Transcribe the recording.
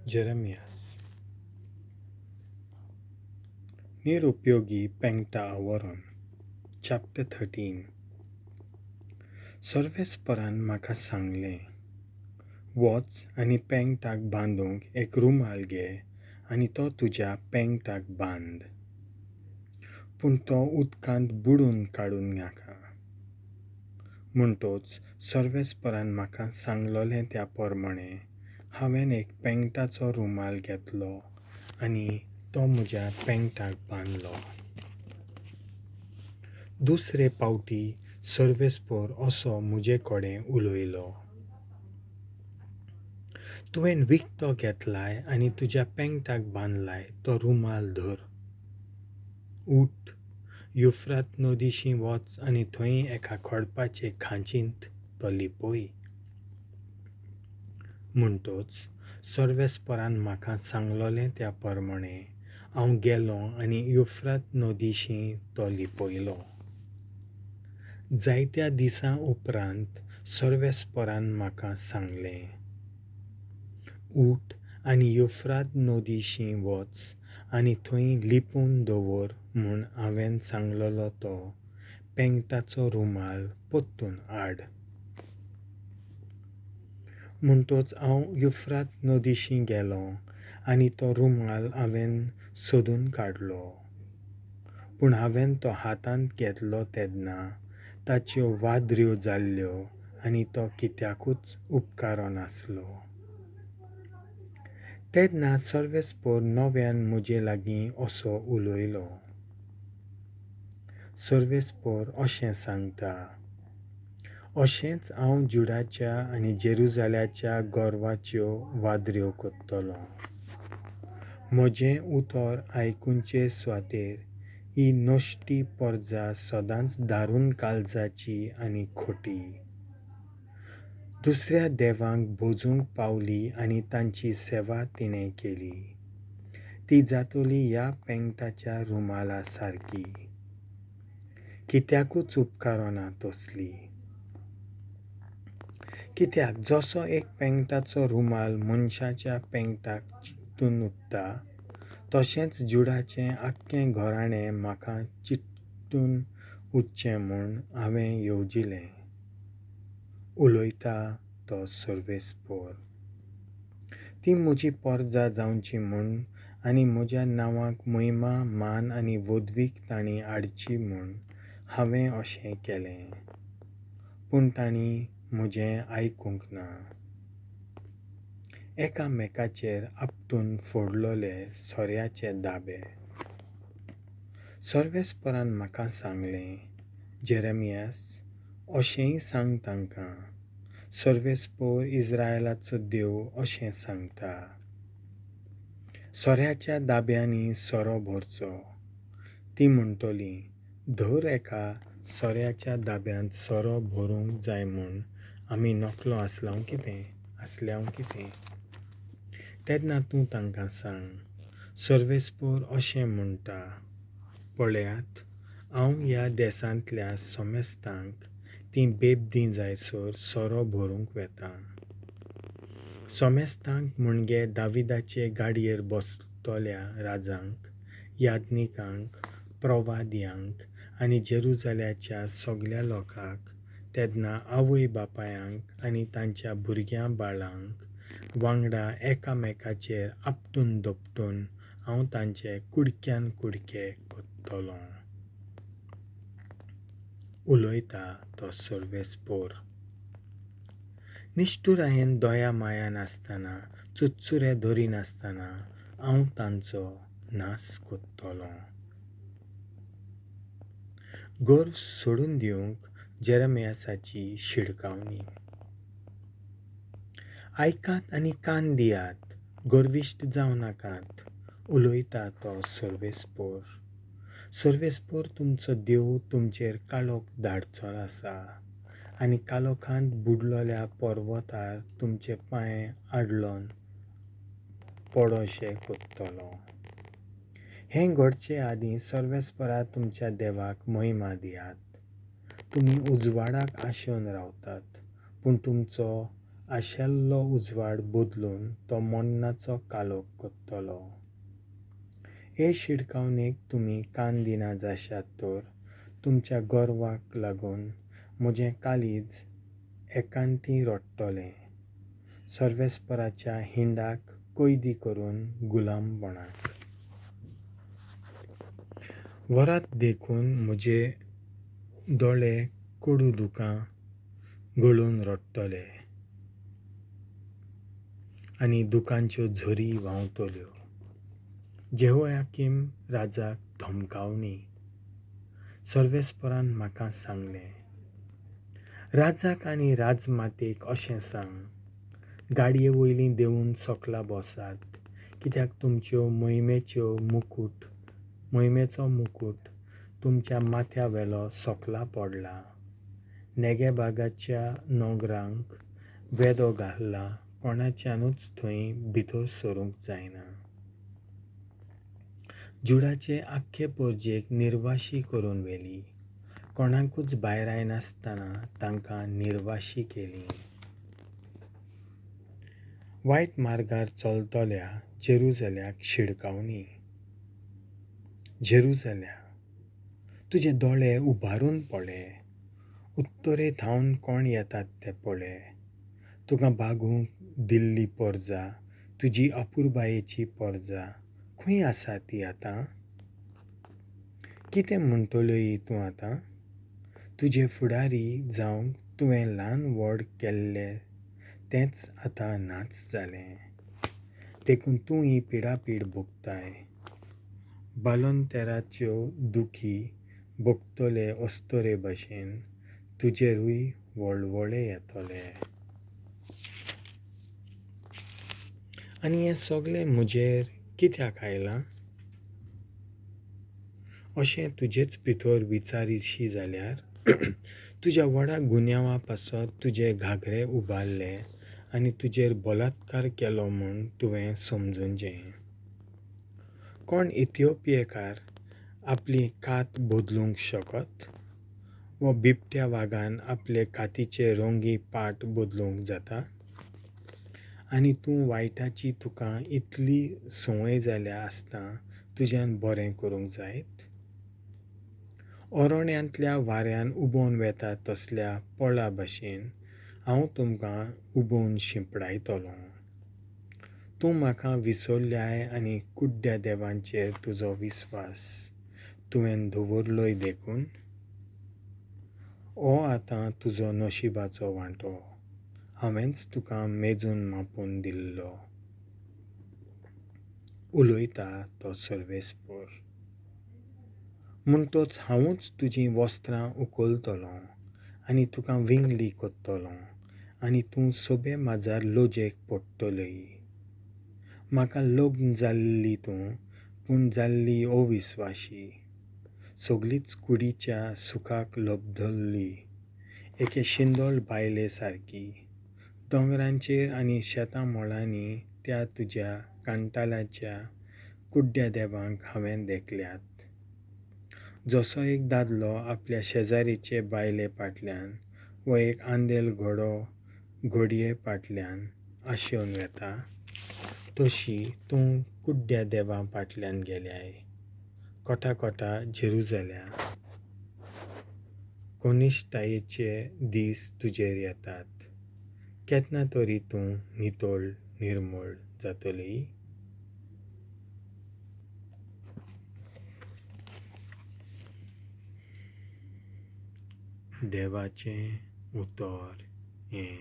जेरेमियास. निरुपयोगी पेंगटा आवरण, चॅप्टर 13. सर्वेस्परान म्हाका सांगलें, वच आनी पेंगटाक बांदूंक एक रुमाल घे आनी तो तुज्या पेंगटाक बांद, पूण तो उदकांत बुडून काडून नाका. म्हणटोच सर्वेस्परान म्हाका सांगलोलें त्या परमणें हांवें एक पेंगटाचो रुमाल घेतलो आनी तो म्हज्या पेंगटाक बांदलो. दुसरे पावटी सर्वेस्पर असो म्हजे कडेन उलयलो, तुवें विकतो घेतलाय आनी तुज्या पेंगटाक बांदलाय तो रुमाल धर, उठ, युफ्रात नदीशी वच आनी थंय एका खडपाचे खांचींत तो लिपय. म्हणटोच सर्वेस्परान म्हाका सांगलोलें त्या परमणें हांव गेलों आनी युफ्रात नदीशी तो लिपयलो. जायत्या दिसां उपरांत सर्वेस्परान म्हाका सांगलें, उठ आनी युफ्रात नदीशी वच आनी थंय लिपून दवर म्हूण हांवें सांगलोलो तो पेंगटाचो रुमाल परतून हाड. म्हणटोच हांव युफ्रात नदीशी गेलों आनी तो रुमाल हांवें सोदून काडलो, पूण हांवें तो हातांत घेतलो तेन्ना ताच्यो वादऱ्यो जाल्ल्यो आनी तो कित्याकूच उपकारनासलो. तेन्ना सर्वेस्पर नव्यान म्हजे लागीं असो उलयलो, सर्वेस्पर अशें सांगता, अशेंच हांव जुडाच्या आनी जेरुजाल्याच्या गर्वाच्यो वादऱ्यो करतलों. म्हजें उतर आयकुचे सुवातेर ही नश्टी परजा सदांच दारून काळजाची आनी खोटी, दुसऱ्या देवांक भजूंक पावली आनी तांची सेवा तिणें केली. ती जातली ह्या पेंगटाच्या रुमाला सारकी, कित्याकूच उपकारना तसली. कित्याक जसो एक पेंगटाचो रुमाल मनशाच्या पेंगटाक चिकटून उरता, तशेंच जुडाचें आख्खें घराणें म्हाका चिकटून उरचें म्हूण हांवें येवजिलें, उलयता तो सर्वेस्पर. ती म्हजी परजा जावची म्हूण आनी म्हज्या नांवाक महिमा, मान आनी वदवीक तांणी हाडची म्हूण हांवें अशें केलें, पूण तांणी म्हजें आयकूंक ना. एकामेकाचेर आपटून फोडलोले सोऱ्याचे दाबे. सर्वेस्परान म्हाका सांगलें, जेरेमियास, अशेंय सांग तांकां, सर्वेस्पर इस्रायलाचो देव अशें सांगता, सोऱ्याच्या दाब्यांनी सोरो भरचो. ती म्हणटली, धर एका सोऱ्याच्या दाब्यांत सोरो भरूंक जाय म्हूण आमी नकलो आसल्याव कितें? तेन्ना तूं तांकां सांग, सर्वेस्पर अशें म्हणटा, पळयात, हांव ह्या देसांतल्या समेस्तांक तीं बेबदीं जायसर सोरो भरूंक वेता. समेस्तांक म्हणजे दाविदाचे गाडयेर बसतल्या राजांक, याज्ञिकांक, प्रवाद्यांक आनी जेरुजाल्याच्या सगल्या लोकांक, तेन्ना आवय बापायांक आनी तांच्या भुरग्यां बाळांक वांगडा एकामेकाचेर आपटून धोपटून हांव तांचे कुडक्यान कुडके करतलों. उलयता तो सर्वेस्पर. निश्ठुरायेन दया माया नासतना, चुरचुरे धरिनासतना हांव तांचो नाश करतलों. गर्व सोडून दिवंक जेरेमियासाची शिडकावणी. आयकात आनी कान दियात, गर्विश्ट जावं नाकात, उलयता तो सर्वेस्पर. सर्वेस्पर तुमचो देव तुमचेर काळोख धाडचो आसा आनी काळोखांत बुडलोल्या पर्वतार तुमचे पांय आडलोन पडोशे करतलो. हें घडचे आदीं सर्वेस्परा तुमच्या देवाक महिमा दियात. तुमी उजवाडाक आशेवन रावतात, पूण तुमचो आशेल्लो उजवाड बदलून तो मोन्नाचो कालोख कोत्तलो. हे शिडकावणेक तुमी कान दिना जाशात तर तुमच्या गर्वाक लागून म्हजें काळीज एकांती रडटलें, सर्वेस्पराच्या हिंडाक कैदी करून गुलामपणाक व्हरात. देखून म्हजे दोळे कोडू दुकां गळून रडटले आनी दुकांच्यो झरी व्हांवतल्यो. जेहोयाकीम राजाक धमकावणी. सर्वेस्परान म्हाका सांगलें, राजाक आनी राजमातेक अशें सांग, गाडये वयलीं देंवून सकला बसात, कित्याक तुमच्यो मोहिमेचो मुकूट तुमच्या माथ्या वेलो सकला पडला. नेगेबागाच्या नोगरांक वेदो घातला, कोणाच्यानूच थंय भितर सरूंक जायना. जुडाचे आख्खे परजेक निर्वाशी करून व्हेली, कोणाकूच भायर आयनासतना तांकां निर्वाशी केली. वायट मार्गार चलतल्या जेरुजाल्याक शिडकावणी. जेरुजाल्या, तुजे दोळे उबारून पळय, उत्तरे थावन कोण येतात ते पळय. तुका बागूंक दिल्ली परजा, तुजी अपुरबायेची परजा खंय आसा ती आतां? कितें म्हणटल्योय तूं आतां? तुजे फुडारी जावंक तुवें ल्हान व्हड केल्लें तेंच आतां नाच जालें, देखून तूं ही पिडापीड भोगताय. बालोंतेराच्यो दुखी भोगतले अस्तोरे भशेन तुजेरूय वळवळे येतले. आनी हें सगळें म्हजेर कित्याक आयलां अशें तुजेच भितर विचारिशी जाल्यार तुज्या व्हडा गुन्यांवा पासत तुजे घागरे उबारले आनी तुजेर बलात्कार केलो म्हूण तुवें समजूचें. कोण इथिओपियेकार आपली कात बदलूंक शकत? वो बिबट्या वागान आपले कातीचे रंगी पाट बदलूंक जाता? आनी तूं वायटाची तुका इतली संवय जाल्या आसता तुज्यान बरें करूंक जायत? अरण्यांतल्या वाऱ्यान उबोवन वेता तसल्या पोळा भशेन हांव तुमकां उबोवन शिंपडायतलों. तूं म्हाका विसरल्याय आनी कुड्ड्या देवांचेर तुजो विस्वास तुवें दवरलोय, देखून हो आतां तुजो नशिबाचो वांटो, हांवेंच तुका मेजून मापून दिल्लो. उलयता तो सर्वेस्पर. म्हणटोच हांवूच तुजीं वस्त्रां उखलतलों आनी तुका विंगली कोत्तलों आनी तूं सोबे माजार लजेक पडटलय. म्हाका लग्न जाल्ली तूं, पूण जाल्ली अविस्वाशी, सगळीच कुडीच्या सुखाक लब्धल्ली, एके शिंदळ बायले सारकी. दोंगरांचेर आनी शेतां मळांनी त्या तुज्या कांटाळाच्या कुड्ड्या देवांक हांवें देखल्यात. जसो एक दादलो आपल्या शेजारीचे बायले फाटल्यान वो एक आंदेल घोडो घोडये फाटल्यान आशेवन वेता, तशी तूं कुड्ड्या देवां फाटल्यान गेल्याय. कोटा जेरुजाल्या, कनिश्टायेचे दीस तुजेर येतात, केन्ना तरी तूं नितळ निर्मळ जातली. देवाचें उतर हें.